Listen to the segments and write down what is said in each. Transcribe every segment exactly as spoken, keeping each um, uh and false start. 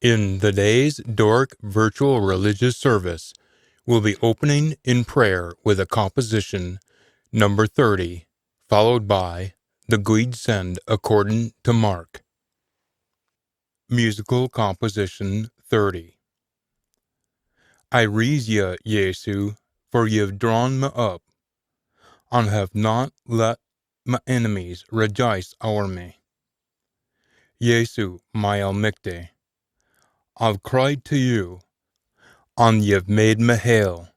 In the day's Doric virtual religious service, we'll be opening in prayer with a composition, number thirty, followed by the Guid Send according to Mark. Musical composition thirty. I rees ye, Jesu, for ye have drawn me up, and have not let my enemies rejoice ower me. Jesu, my Almichty, I've cried to you, and you've made me hale.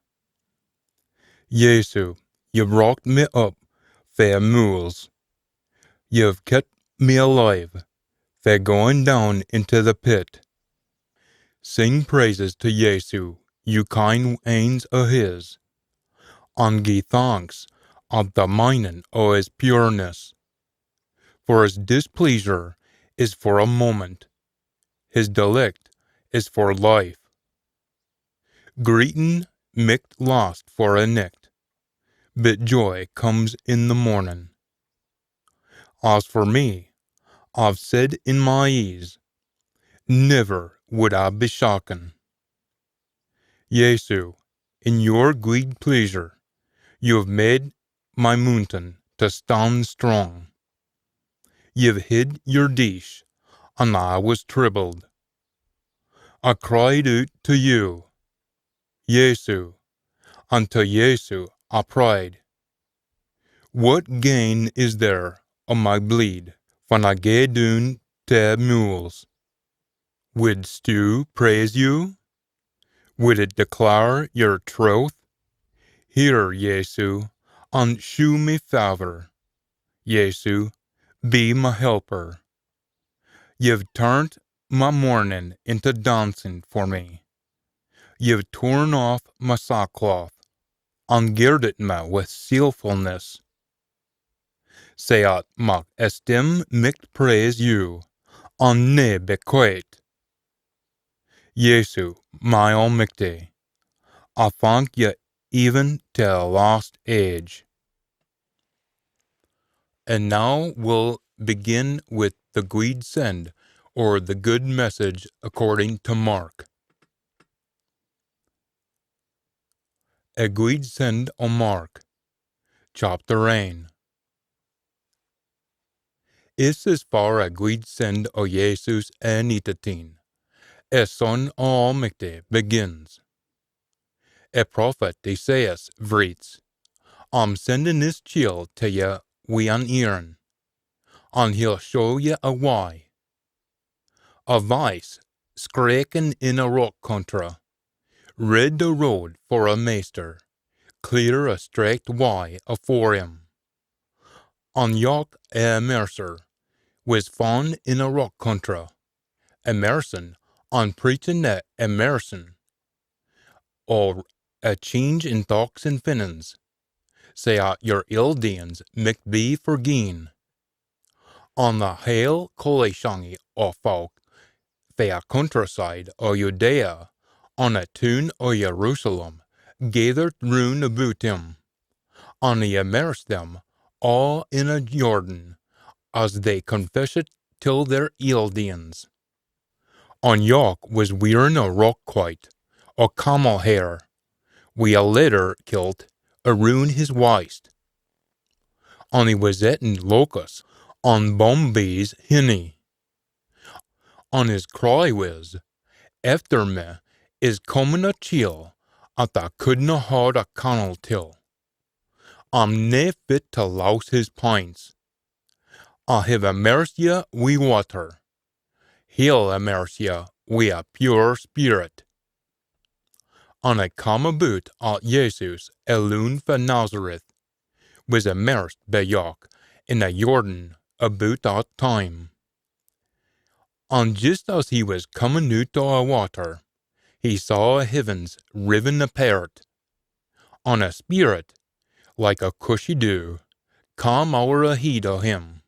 Jesu, you've rocked me up fae mools. You've kept me alive fae going down into the pit. Sing praises to Jesu, you kind anes o his, and gie thanks at the mindin o his pureness. For his displeasure is for a moment, his delicht is for life. Greetin micht last for a nicht, but joy comes in the morning. As for me, I've said in my ease, never would I be shaken. Jesu, in your guid pleasure, you have made my mountain to stand strong. You've hid your dish, and I was troubled. I cried out to you, Jesu, and to Jesu I prayed. What gain is there o my bleed when I gae doon to mools? Would stew praise you? Would it declare your troth? Hear, Jesu, and shew me favour. Jesu, be my helper. You've turned my mourning into dancing for me. You've torn off my sackcloth, and girded me with sealfulness. Sae at my esteem micht praise you, and nae be quate. Jesu, my Almichty, I thank you even to the last age. And now we'll begin with the Guid Send, or the Good Message according to Mark. A Guid Send o Mark, Chapter ane. Is is far a Guid Send o Jesus e Anintit Een, e Son o Almichty, begins. A prophet Esaias vreets, I'm sending this chiel to you wi an eerin, and he'll show you a wye. A vice screekin in a rock contra, rid the road for a maister, clear a straight wye afore him. An Jock a Immerser was fun in a rock contra, immersin an preachin the immersion o a change in thochts an feelins, sae at your ill deeins micht be forgien. On the hale collieshangie o folk fae a countraside o Judea, an a toon o Jerusalem, gaithert roon aboot him, an he immersed them aa in a Jordan, as they confessed till their ill deeins. An Jock wis wearin a rock quite o camel hair, wi a leather kilt aroon his waist. An he wis eatin locusts an bumbees' hinny. An his cry wis, "Efter me is comin a chiel at I couldna haud a cannel till. I'm nae fit to lowse his pints. I hae immersed ye wi water. He'll immerse ye wi a pure spirit." An it cam aboot at Jesus, a loon fae Nazareth, wis immersed bi Jock in a Jordan aboot at time. An jist as he wis comin oot o a water, he saw a heavens riven apairt, an a spirit, like a cushy doo, cam ower a heid o him.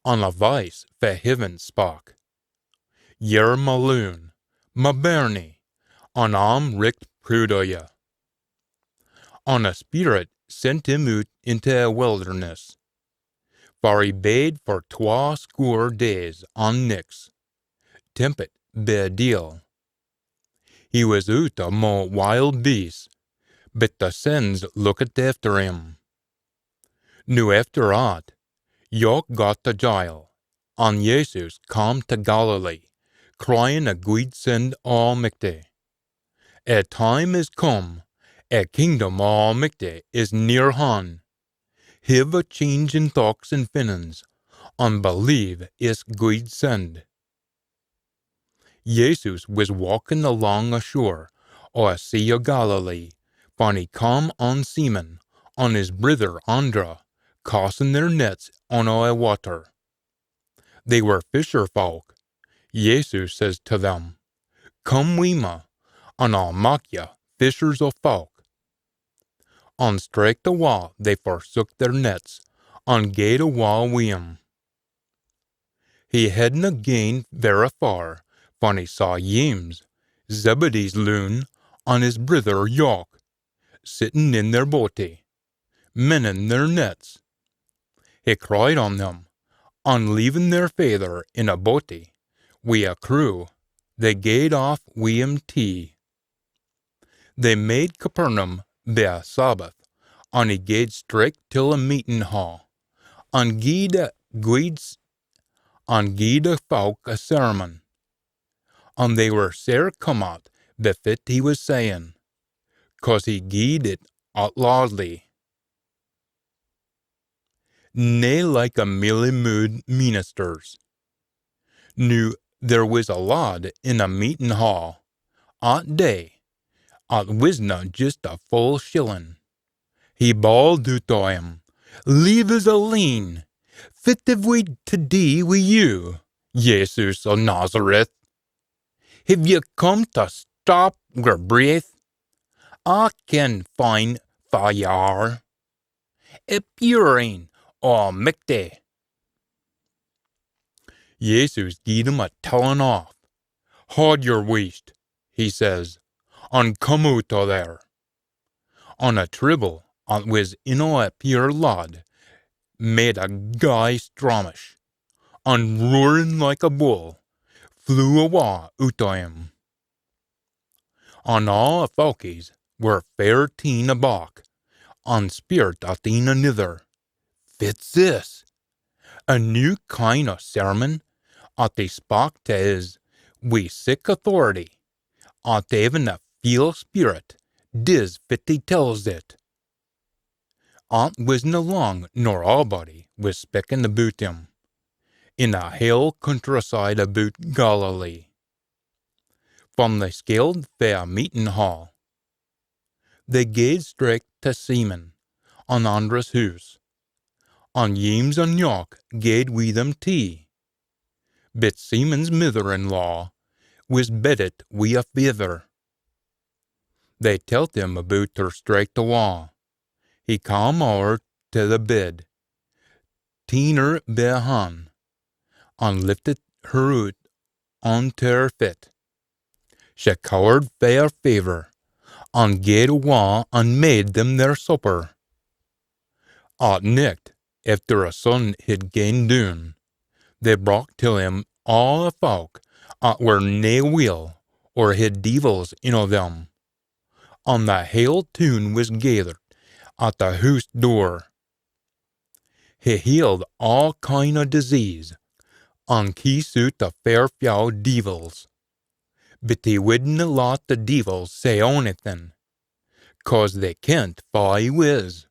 An a vice fae heaven spak, "Ye're ma loon, ma bairnie, an I'm richt prood o ye." An a spirit sent him oot into a wilderness, far he bade for twa score days an nichts, temptit by a deil. He wis oot amo wild beasts, but the sins lookit efter him. Noo efter at, Jock got the jile, an Jesus cam tae Galilee, cryin a gweed sin Almichty. A time is come, a kingdom o Almichty is near han. Hiv a change in thochts an feelins, an believe is gweed sin. Jesus wis walkin alang a shore o a sea o Galilee, fan he cam on Simon an his brither Andra, castin their nets on a watter. They were fisher folk. Jesus says tae them, "Come wi me, an I'll mak ye fishers o folk." An straicht awa they forsook their nets, an gaed awa wi him. He hidna gane verra far, fan he saw Jeems, Zebedee's loon, an his brither Jock, sittin in their boatie, mennin their nets. He cried on them, an leavin their faither in a boatie wi a crew, they gaed aff wi him tee. They made Capernaum by a Sabbath, an he gaed straicht till a meetin haa, an gied a gweed s-, an gied a folk a sermon. An they were sair come at by fit he wis sayin, cause he gied it oot loodly. Nae like a mealy-moo'd ministers. Noo there wis a lad in a meetin haa, at day, at wisna jist a full shillin. He bawled oot o him, "Leave us aleen! Fit hiv we tae dee wi you, Jesus o Nazareth? Hiv ye come tae stop wir breath? I ken fine fa ye are. A pure een o Almichty." Jesus gied him a tellin aff. "Haud your wheesht," he says, "an come oot o there." An a tribble at wis in o a pure lad made a gey stramash, an roarin like a bull, flew awa oot o him. An aa a fowkies were fair teen aback, an speirt at een anither, "Fit's this? A new kind o sermon at he spak tae is wi sic authority, at even a feel spirit dis fit he tells it." It wisna lang nor aabody wis spikkin aboot him, in a hale countryside aboot Galilee. Fan they scaled fae a meetin haa, they gaed straicht tae Simon an Andra's hoose, an Jeems an Jock gaed wi them tee. But Simon's mither-in-law wis beddit wi a fever. They telt him aboot her straicht awa. He cam ower tae the bed, teen her bi a han, an liftit her oot on tae her fit. She cowert fae her fever, an gaed awa an made them their supper. At nicht, efter a sun hid gaen doon, they brocht till him aa a fowk at were nae weel or hid deevils in o them, an the hale toon wis gaithert at the hoose door. He healed aa kyn o disease, an keest oot a fair fyow deevils. But he widna lat the deevils say onything, cause they kent fa he wis.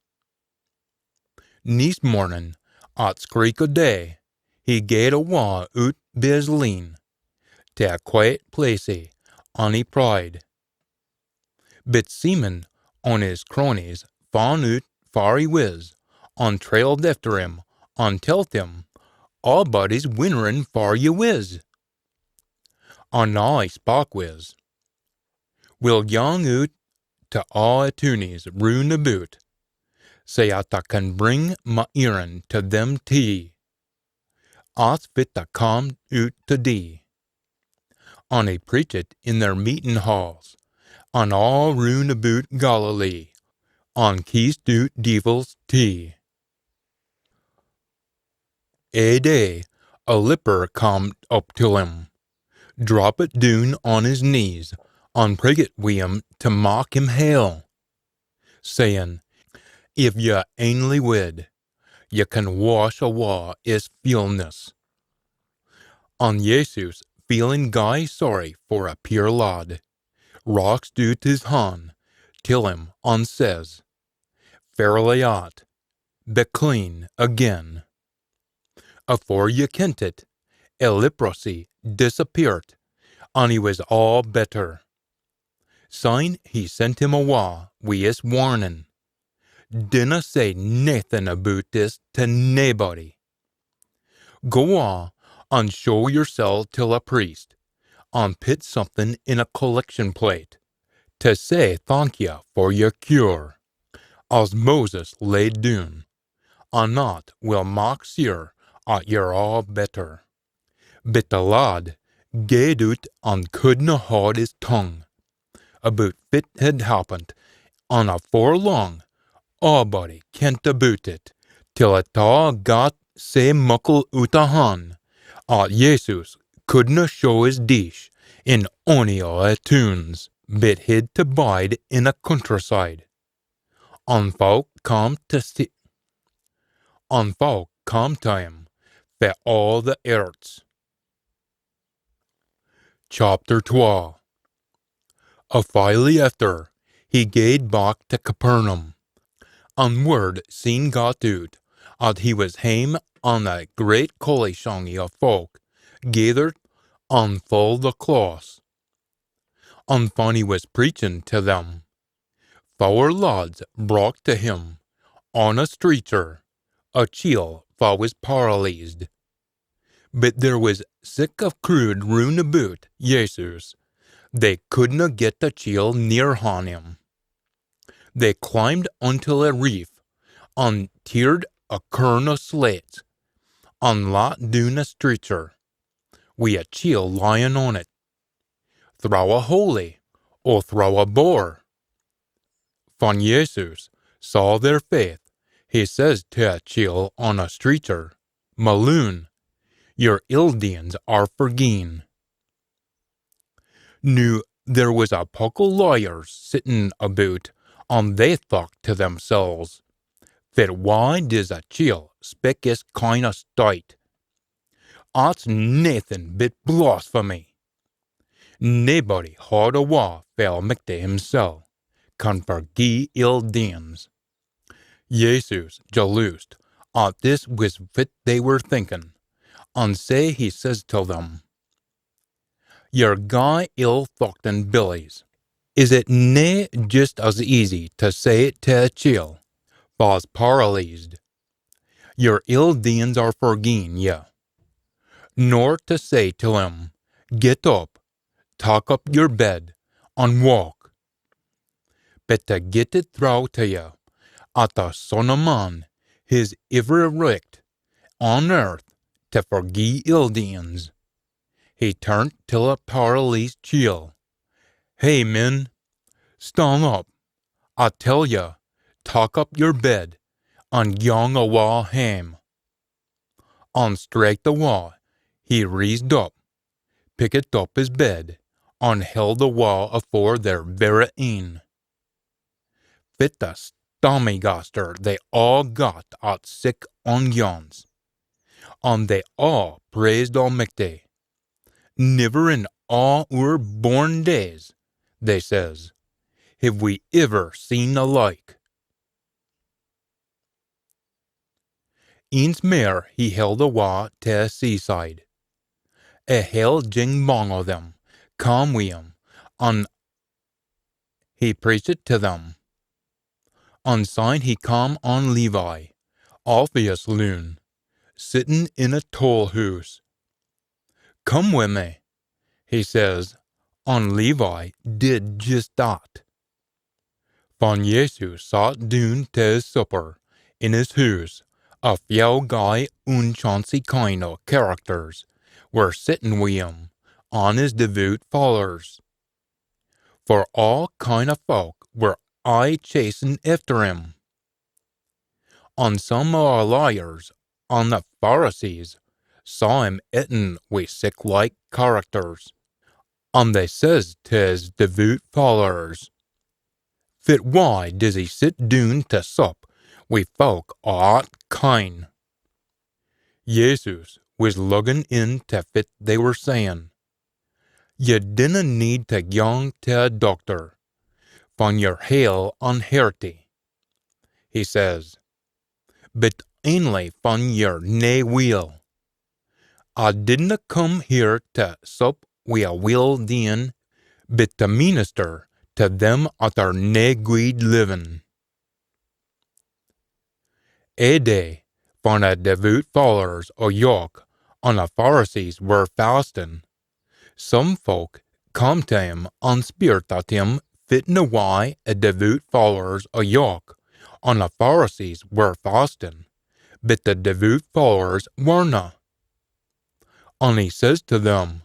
Neist mornin, at skreek o day, he gaed awa oot bi his leen, tae a quaet placie, an he prayed. But Simon an his cronies fan oot far he wis, an trailed efter him, an telt him, "Aabody's winnerin far ye wis." An aa he spak wis, "We'll gang oot tae aa a toonies roon aboot, sae at I can bring ma eerin tae them tee. At's fit I cam oot tae dee." An he preached in their meetin haas, an aa roon aboot Galilee, an keest oot deevils tee. Ae day a leper cam up till him, droppit doon on his knees, an priggit wi him tae mak him hale, sayin, "If ye ainly wid, ye can wash awa his feelness." An Jesus, feelin gey sorry for a peer lad, rocks oot his han till him an says, "Fairly at, be clean again." Afore ye kent it, a leprosy disappeared, an he wis aa better. Syne he sent him awa wi his warnin, "Dinna say naething aboot this tae naebody. Go awa an show yersel till a priest, an pit something in a collection plate, tae say thank ye for yer cure, as Moses laid doon, an that will mak seer at ye're aa better." But the lad gaed oot an couldna haud his tongue aboot fit had happened, an afore lang, aabody kent aboot it, till it aa got sae muckle oot o han, at Jesus couldna show his dish in ony o a toons, but hid to bide in a countryside. An folk come to see, an folk come to him fae aa the airts. Chapter twa. A file efter, he gaed back to Capernaum, an word seen got oot at he wis hame, an a great collieshangie o folk gathered an full the close. An fan he wis preachin to them, fower lads brocht to him on a streeter a chiel fa wis paralysed. But there wis sic a crood roon aboot Jesus, they couldna get the chiel near han him. They climbed until a reef, an teared a kern o slates, an lat doon a streeter, wi a chiel lyin on it, throwe a holie, or throwe a bore. Fan Jesus saw their faith, he says to a chiel on a streeter, "Ma loon, your ill deeins are forgien." Noo there wis a puckle lawyers sittin aboot, an they thocht to themsels, "Fit wye dis a chiel spik is kind o styte? At's naething but blasphemy. Naebody haud awa fae Almichty himsel can forgie ill deeins." Jesus jaloosed at this wis fit they were thinkin, an sae he says till them, "Your gey ill-thochtin billies, is it nae jist as easy to say to a chiel fa's paralysed, 'Your ill deeins are forgien ye,' nor to say till him, 'Get up, tak up your bed, an walk'? But to get it throwe to ye, at the Son o Man his iver richt on earth to forgie ill deeins." He turnt till a paralysed chiel. "Hey, min, stan up, I tell ye, tak up your bed, an gyang awa hame." An straicht awa he reesed up, pickit up his bed, an held awa afore their verra een. Fit a stammygaster they aa got at sic ongyoons, an they aa praised Almichty. "Niver in aa oor born days," they says, "hiv we iver seen the like." Eence mair he held awa to a seaside. A hale jing bang o them cam wi him, an he preached to them. An syne he cam on Levi, Alphaeus' loon, sittin in a toll hoose. "Come wi me," he says, an Levi did jist that. Fan Jesus sat doon to his supper in his hoose, a fyow gey unchancy kind o characters were sittin wi him an his devoot followers. For aa kind o folk were aye chasin efter him. An some o a lawyers an the Pharisees saw him ettin wi siclike characters, An they says tae his devoot followers, "Fit wye does he sit doon tae sup wi fowk o at kine?" Jesus wis luggin in tae fit they were sayin. "Ye dinna need tae gyang tae a doctor, fan ye're hale an hearty," he says, "but ainly fan ye're nae weel. I didna come here tae sup wi a weel deein, but tae meenister tae them at are nae gweed livin." Ae day, fan a devoot followers o Jock an a Pharisees were fastin, some fowk come tae him an speirt at him fit na wye a devoot followers o Jock an a Pharisees were fastin, but the devoot followers werena. An he says tae them,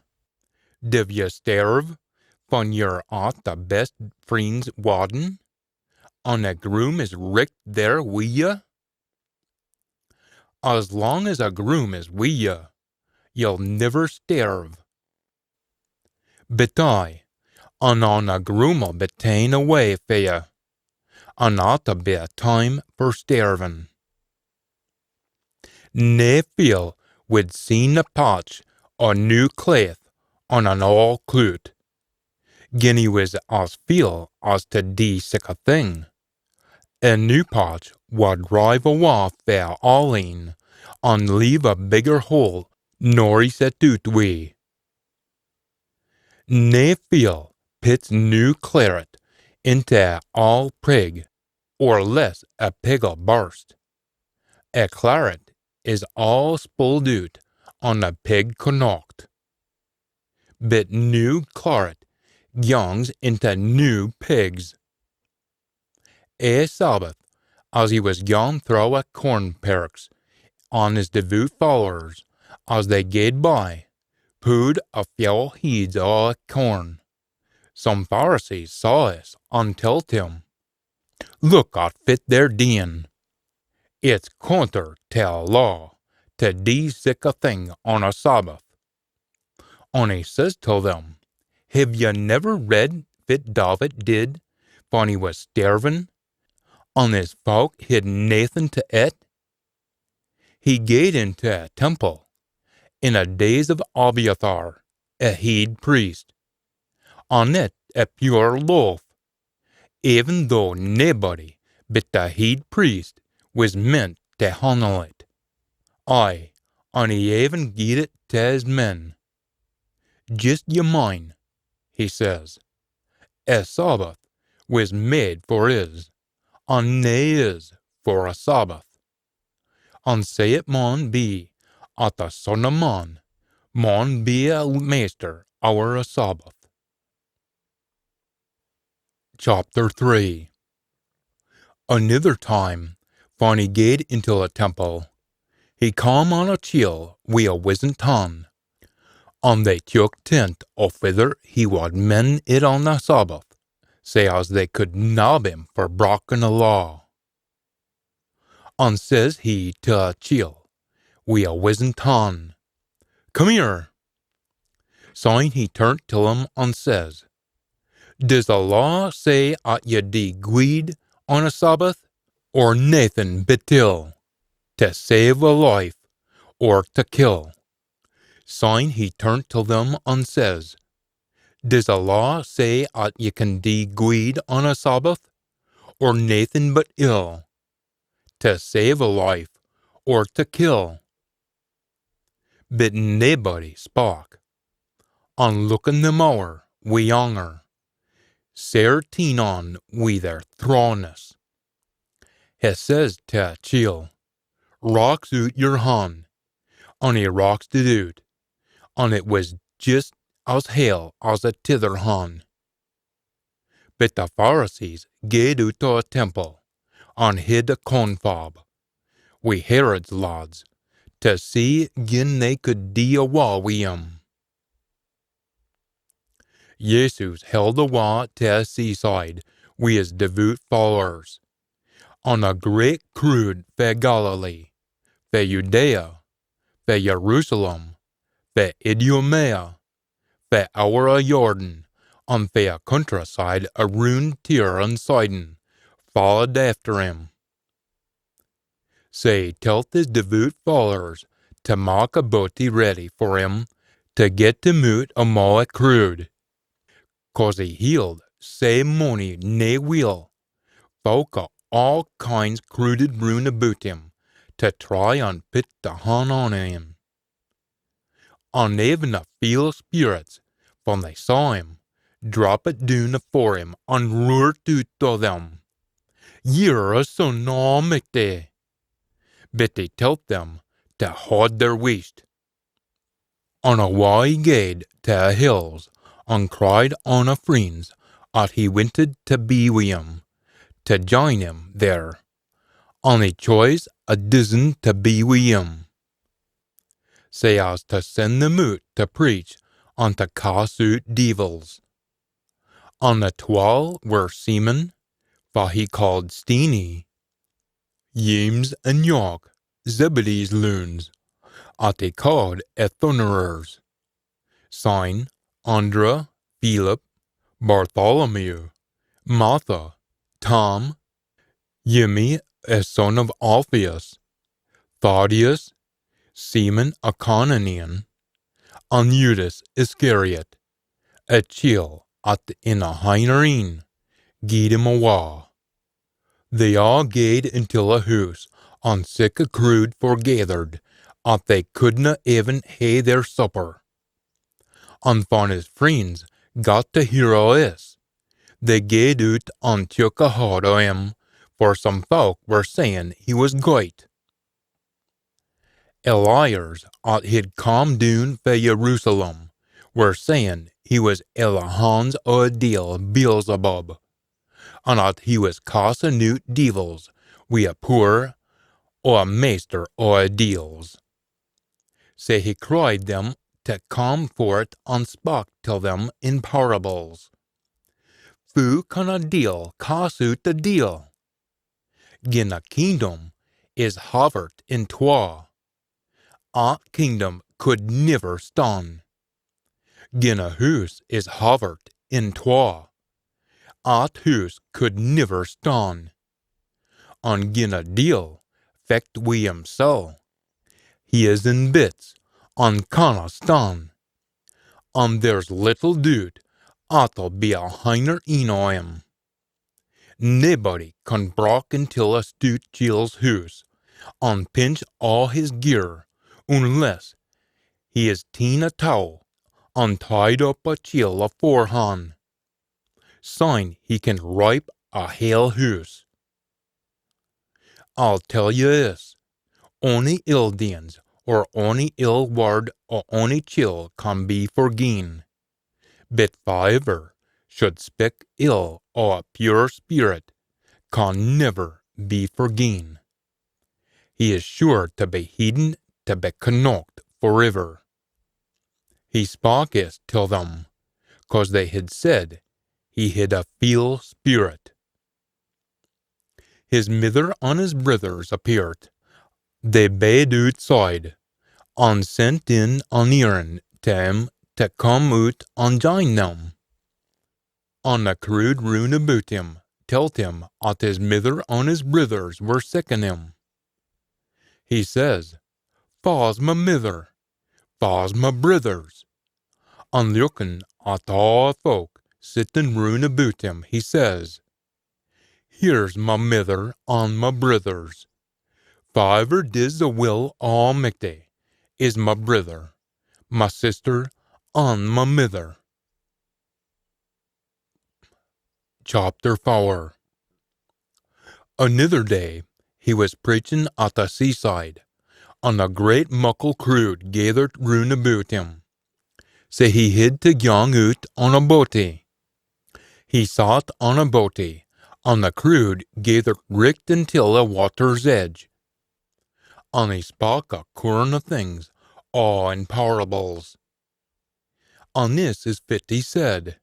"Div ye sterve fan ye're at the best friend's waddin, an a groom is richt there wi ye? As lang as a groom is wi ye, ye'll niver sterve. But aye, an on a groom'll be taen away fae ye, an at'll be a time for stervin." Nae feel wid seen a patch o new claith on an aul cloot, gin he wis as feel as tae dee sic a thing. A new patch wad rive awa fae a aul een, an leave a bigger hole nor he set oot wi. Nae feel pits new claret intae a aul pig, or less a pig'll burst. A claret is aul spuld oot, an a pig connacht. But new claret gyangs intae new pigs. Ae Sabbath, as he wis gaun throwe a corn parks, an his devoot followers, as they gaed by, pu'd a fyow heids o a corn. Some Pharisees saw this, an telt him, "Look at fit they're deein. It's conter tae a law tae dee sic a thing on a Sabbath." An he says till them, "Hiv ye niver read fit David did fan he wis stervin, an his fowk hid naething tae ett? He gaed intae a temple in a days o Abiathar, a heid priest, an ett a pure loaf, even though naebody but the heid priest wis meant tae hannle it. Ay, an he even gied it tae his men. Jist ye mind," he says, "a Sabbath wis made for is, an nae is for a Sabbath. An sae it maun be at the Son o Man maun be a maister ower a Sabbath." Chapter three. Anither time, fan he gaed intae a temple, he cam on a chiel wi a wizzent han, an they took tent o fither he wad men it on a Sabbath, sae as they could nab him for brakkin a law. An says he tae a chiel wi a wizzent han, "Come here." Syne he turnt till him an says, "Dis a law say at ye dee gweed on a Sabbath, or naething bit ill, tae save a life, or tae kill?" Syne he turnt till them an says, "Dis a law say at ye can dee gweed on a Sabbath, or naething bit ill, tae save a life, or tae kill?" But naebody spak, an lookin them ower wi anger, sair teen on wi their thrawness, he says tae a chiel, "Rax oot yer han," an he raxed it oot, an it wis jist as hale as a tither han. But the Pharisees gaed oot o a temple, an hid a confab wi Herod's lads, tae see gin they could dee awa wi him. Jesus held awa tae a seaside wi his devoot followers, an a great crood fae Galilee, fae Judea, fae Jerusalem, fae Idumea, fae ower a Jordan, an fae a countraside a roon Tyre an Sidon, followed efter him. Sae he telt his devoot followers tae mak a boatie ready for him tae get him oot amo a crood, cause he heeled sae mony nae weel folk o aa kinds crooded roon aboot him tae try an pit the han on him. An even the feel spirits, fan they saw him, droppit doon afore him an roart oot tae them, "Ye're a son o Almichty." But he telt them tae haud their wheesht. An awa he gaed tae a hills, an cried on a freens at he wintit tae be wi him, tae jine him there. An he choise a dizzen tae be wi him, sae as tae send them oot tae preach an tae cast oot deevils. An the twal were Simon, fa he caaed Steenie, Jeames an Jock, Zebedee's loons, at he caaed a thunnerers, syne Andra, Philip, Bartholomew, Matha, Tom, Jimmy, a son o Alphaeus, Thaddeus, Simon a Cananean, an Judas Iscariot, a chiel at in a hinner een gied him awa. They aa gaed intil a hoose, an sic a crood forgaithered at they couldna even hae their supper. An fan his freens got tae hear o this, they gaed oot an took a haud o him, for some folk were sayin he wis gyte. A lawyers at hid come doon fae Jerusalem were sayin he wis i the hans o a deil Beelzebub, an at he wis castin oot deevils wi a pooer o a maister o a deils. Sae he cried them tae come forrit an spak till them in parables. Foo can a deil cast oot a deil? Gin a kingdom is havert in twa, at kingdom could niver stan. Gin a hoose is havert in twa, at hoose could niver stan. An gin a deil fecht wi himsel, he is in bits, an canna stan. An there's little doot at'll be a hinner een o him. Naebody can brak intil a stoot chiel's hoose, an pinch aa his gear, unless he is teen a tow, an tied up a chiel aforehan. Syne he can ripe a hale hoose. I'll tell ye this, ony ill deeins or ony ill wird o ony chiel can be forgien, but faever should spik ill o a pure spirit can niver be forgien. He is sure tae be hidden tae be connacht forever. He spak this till them, cause they hid said he hid a feel spirit. His mither an his brithers appeart. They bade ootside, an sent in an eerin tae him tae come oot an jine them. An a crood roon aboot him telt him at his mither an his brithers were sikkin him. He says, "Fa's ma mither? Fa's ma brithers?" An lookin at aa a folk sittin roon aboot him, he says, "Here's ma mither an ma brithers. Faever dis the will o Almichty is ma brither, ma sister, an ma mither." Chapter fower. Anither day he wis preachin at the seaside, an a great muckle crood gaithered roon aboot him, sae he hid tae gyang oot on a boatie. He sat on a boatie, an the crood gaithered richt until a water's edge, an he spak a curn o things, aa in parables. An this is fit he said,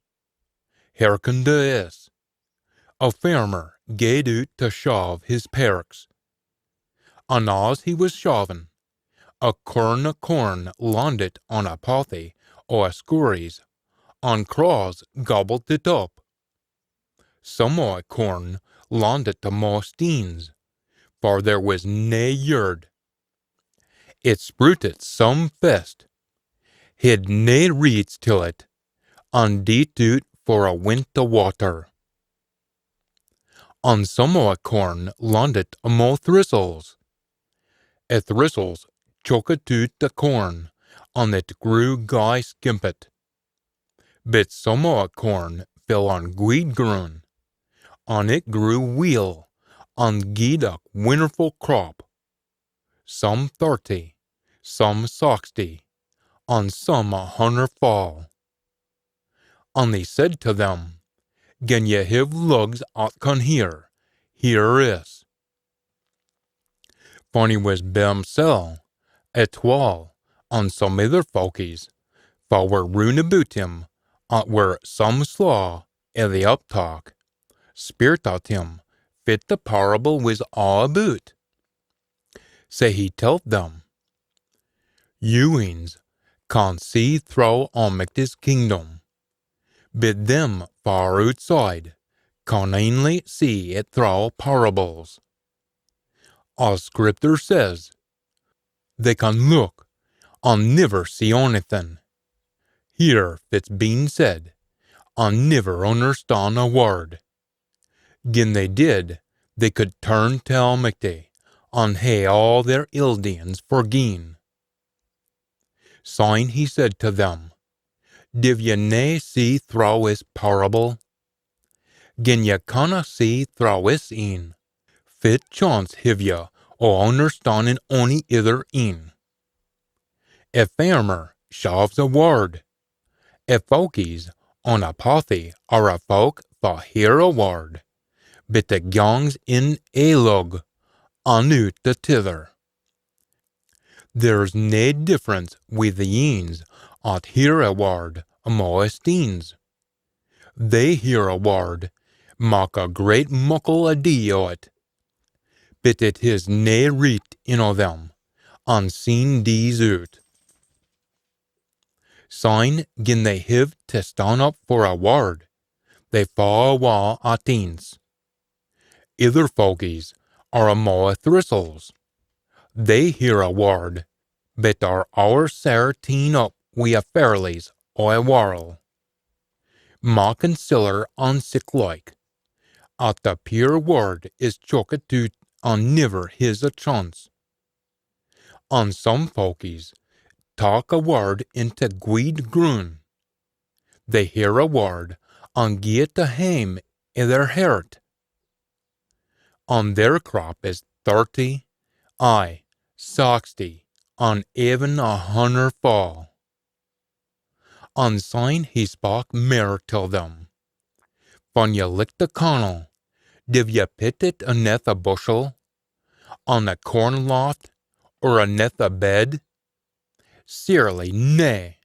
"Hearken tae this. A fairmer gaed oot tae shaav his parks. An as he wis shaavin, a curn o corn landit on a pathie o a scurries an craws gobbled it up. Some o a corn landed amo steens, for there wis nae yird. It sproutit some fest, hid nae reets till it, an deet oot for a wint o watter. An some o a corn landit amo thristles. A thristles chokit oot the corn, an it grew gey skimpit. But some o a corn fell on gweed grun, an it grew weel, an gied a winnerfu crop, some thirty, some saxty, an some a hunner faul. An he said to them, Gin ye hiv lugs at can hear, hear is. Fan he wis by himsel, a twal, an some ither folkies, fa were roon aboot him, at were some slaw i the uptak, speirt at him fit the parable wis aa aboot. Sae he telt them, You eens can see throwe Almichty's kingdom, but them far ootside can only see it throwe parables. As Scriptur says, They can look, an niver see onything, hear fit's been said, an niver unnerstan a word. Gin they did, they could turn till Almichty, an hae aa their ill-deeins forgien. Syne he said to them, Div ye nae see throwe is parable? Gin ye canna see throwe is een, fit chance hiv ye o unnerstannin ony ither een? A fairmer shaves a word. A folkies on a pathie are a folk fa hear a word, but it gangs in ae lug, an oot the tither. There's nae difference wi the eens at hear a word amo a steens. They hear a word, mak a great muckle adee o it, but it his nae reet in o them, an seen dees oot. Syne gin they hiv to stan up for a word, they fa awa at eence. Ither folkies are amo a thristles. They hear a word, but are ower sair teen up wi a fairlies o a warl, makkin siller an siclike, at the pure word is chokit oot an niver his a chance. An some folkies tak a word intae gweed grun. They hear a word, an gie it a hame i their hert. An their crop is thirty, ay, saxty, an even a hunner faul. An syne he spak mair till them. Fan ye licht a cannle, div ye pit it aneth a bushel, on a corn loft, or aneth a bed? Surely nae.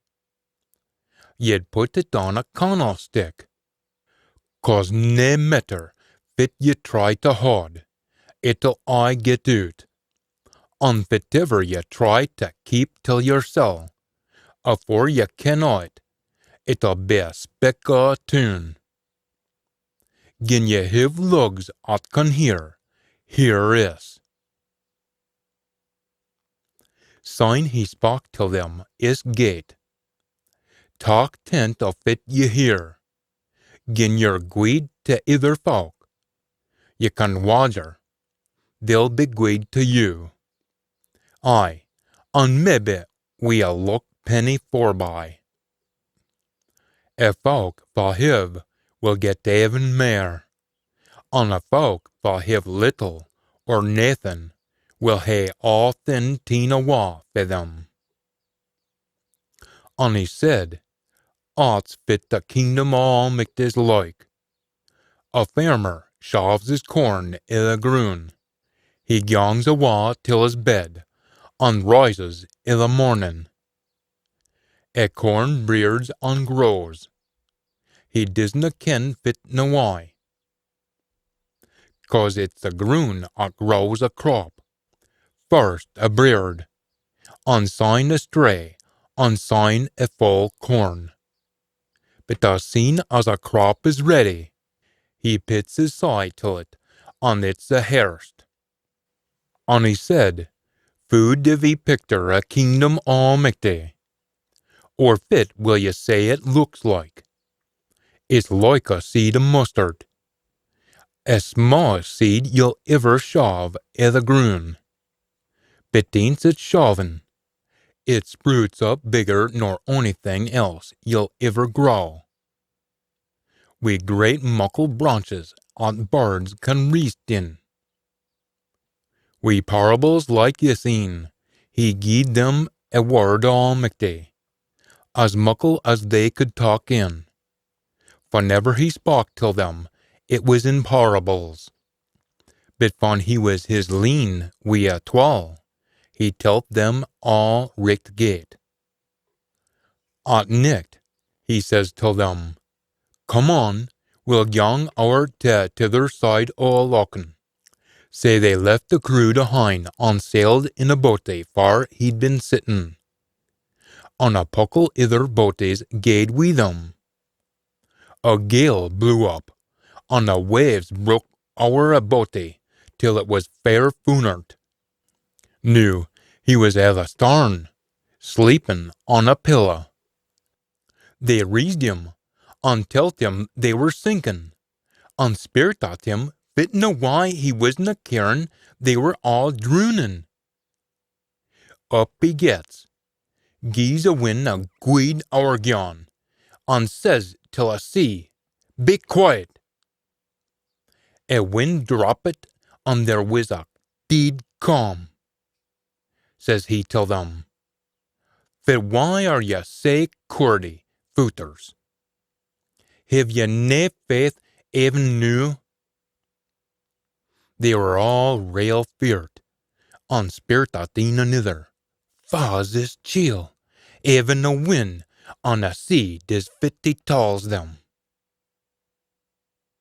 Ye'd pit it on a cannle stick, cause nae maitter fit ye try to haud, it'll aye get oot, an fitiver ye try to keep till yersel, afore ye ken o't, it'll be a speck o a toon. Gin ye hiv lugs at can hear, hear is. Syne he spak till them is gate. Tak tent o fit ye hear. Gin ye're gweed to ither folk, ye can wager they'll be gweed to you. Ay, an mebbe wi a luck penny forby. A folk fa hiv will get even mair, an a folk fa hiv little or naething will hae aathin teen awa fae them. An he said, At's fit the kingdom o Almichty's like. A fairmer shaves his corn i the grun. He gangs awa till his bed, an rises i the mornin. A corn breers an grows. He disna ken fit na why, cause it's the grun at grows a crop. First a breard, an syne a strae, an syne a full corn. But as seen as a crop is ready, he pits his scythe till it, and it's a hairst. And he said, "Foo div ye picture a kingdom Almichty? Or fit will ye say it looks like? It's like a seed o mustard, a smaaest seed ye'll iver shaav i the groon. But eence it's shaaven, it sprouts up bigger nor onything else ye'll iver grow, wi great muckle branches at birds can reest in." Wi parables like this een, he gied them a word o Almichty, as muckle as they could tak in. Fanever he spak till them, it wis in parables. But fan he wis his leen wi a twal, he telt them aa richt gate. At nicht, he says till them, "Come on, we'll gyang ower tae tither side o a lochan." Sae they left the crood ahin an sailed in a boatie far he'd been sittin, an a puckle ither boaties gaed wi them. A gale blew up, an the waves broke ower a boatie till it wis fair foonert. Noo he wis i the starn, sleepin on a pilla. They reesed him, an telt him they were sinkin, an speirt at him fitna wye he wisna carin they were aa droonin. Up he gets, gies a win a gweed owergyan, an says till a sea, "Be quiet." A win drappit, an there wis a deid calm. Says he till them, "Fit wye are ye sae coordy, footers? Hiv ye nae faith even noo?" They were aa rael feart, an speirt at een anither, "Fa's this chiel? Even a win an a sea dis fit he tells them,